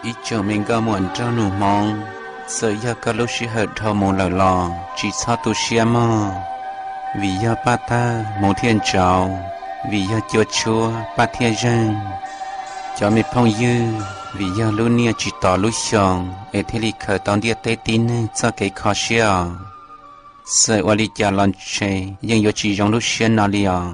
Ib tsoom me nkauj muam nraug nus Hmoob, txawm yog koj lub sij hawm dhau mus lawm los tsis txhob tu siab mog, vim yog paj tawg hmuv thiaj ntsaus, vim yog cua tshuab paj thiaj zeeg. Cov me phooj ywg, vim yog lub niaj tsis tos lub xyoo es thiaj li khaws tau ntiaj teb tib neeg txoj kev kho siab os. Txawm ua li cas los ntshe yeej yuav tsis zoo lub siab no li os.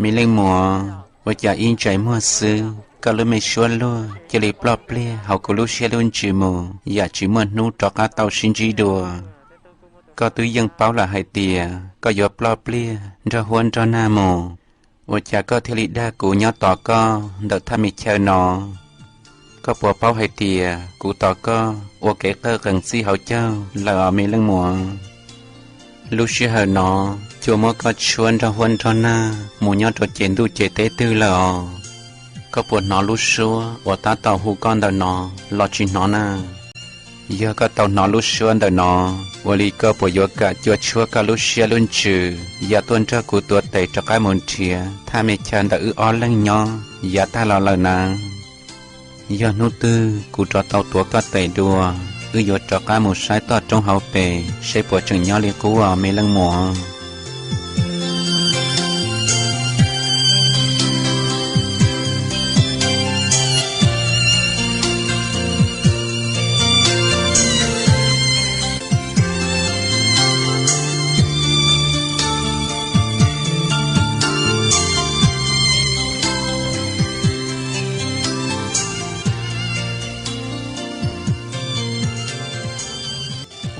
Me leej muam, ua cas ib ntsais muag xwb koj lub me suab luag cia li ploj pliag hauv kuv lub siab lub ntsws mus yam tsis muaj hnub rov qab tau sib ntsib dua. Koj twb yeej paub lawm hais tias koj yuav ploj pliag nrog huab nrog nag mus, ua cas koj thiaj li dag kuv nyob tos koj ntawm thaj me chaw no? Koj puas paub hais tias kuv tos koj ua kev qawj qees txij hauv caug lawm os me leej muam? Lub sij hawm no, cua muab koj tshuab nrog huab nrog nag mus nyob rau ces ntuj ces teb twg lawm os? Koj puas hnov lub suab uas tab tom hu koj ntawm no los tsis hnov na? Yog koj tau hnov lub suab ntawm no, ua li koj puas yuav kam cua tshuab koj lub siab lub ntsws ya tuaj nrog kuv tuav tes rov qab mus nrhiav thaj me chaw ntawm wb ob leeg nyob yav tag los lawm na? Yog hnub twg kuv rov tau tuav koj tes dua, wb yuav rov qab mus saib toj roob hauv pes seb puas tseem nyob li qub os me leej muam.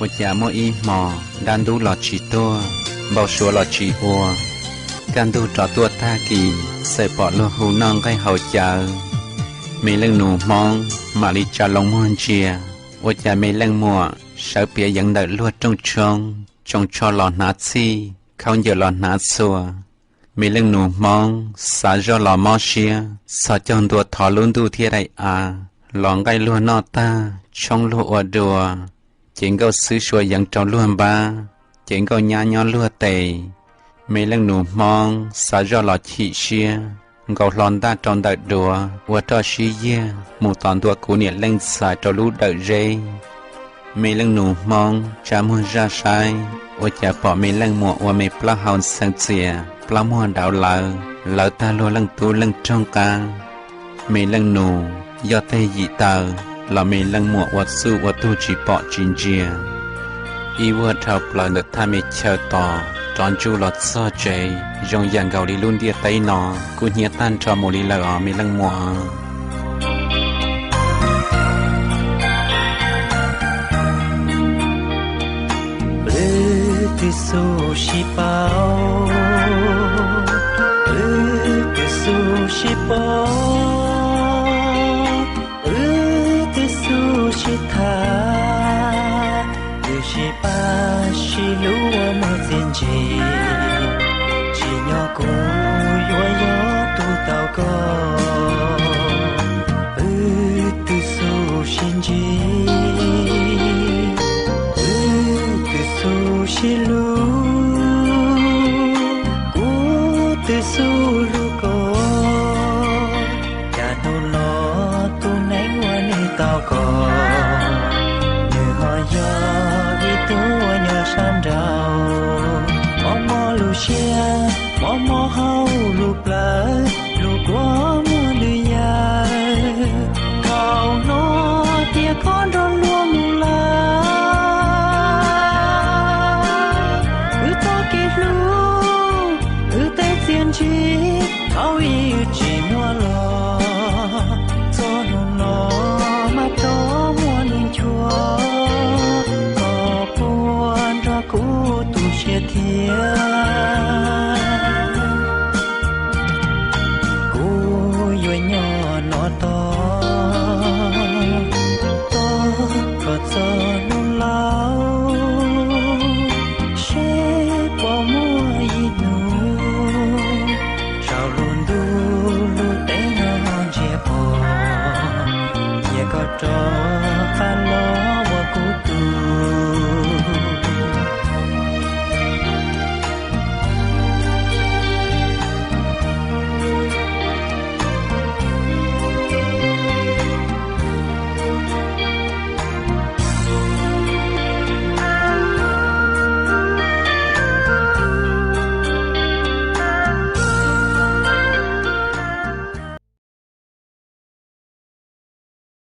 Ua cas muaj ib hmo dab ntub los tsis tuaj, npau suav los tsis ua, kaj ntug rov tuaj tag kis txawm pom luag hu noj nqaij haus cawv. Me leej nus Hmoob mam li tsa loo muag ntsia, ua cas me leej muam sawv piav yeev ntawm luag rooj tshoob, tsoos tsho los hnav txhij, khaub ncaws los hnav txhua. Me leej nus Hmoob xav zoj los mob siab, txhos caug ntua thov lub ntuj thiab daim av, los nqaij luag noj tag, tshoob luag ua dua, ces nkauj xwb sua yeev rau luag npab, ces nkauj nyab nyob luag tes. Me leej nus Hmoob xav zoj los chim siab, nkaus hlo ntaj rau ntawm duav ua roj sib yiag mus tos ntua kuv niam leej ntxhais rau lub dawm zeb. Me leej nus Hmoob tsa muag zaj saib, ua cas pom me leej muam ua me plaub hau ntxhee txias, plaub muag dauv lawv, lawv tag luag leej tub leej roog qab. Me leej nus yog teg yim taw, los me leej muam ua txuj ua tug tsis pom tsis ntsia. Ib vuag dhau plaws ntawm thaj me chaw tos rov ntsuj los txog tsev, zoo yam nkaus li lub ntiaj teb no kuj hnyiab tag nrho mus li lawm os me leej muam. Wb twb xub sib paub, wb twb xub sib paub, wb twb xub sib tham, twb sib pab sib hlub ua muaj txiaj ntsig, tsim nyog kuv yuav yog tus tau koj. Wb twb xub sib ntsib, wb twb xub sib hlub, kuv twb xub hlub koj. Cas hnub no tus neeg uas nws tau koj, nws ho yog ib tug uas nyob sab nraud. Mob mob lub siab, mob mob hauv lub plawv, lub kua muag nws yawg. Thaum no tias koj nrog luag mus lawm, wb txoj kev hlub, wb tej txiaj ntsig, thaum ub wb tsis muaj los, txog hnub no mas rov muaj nws nchuav. Koj puas nrog kuv tu siab thiab? Kuv yuav nyob no tos, tos koj txog hnub laus, seb puas muaj ib hnub, saum lub ntuj lub teb no ntsia pom, cia koj rov qab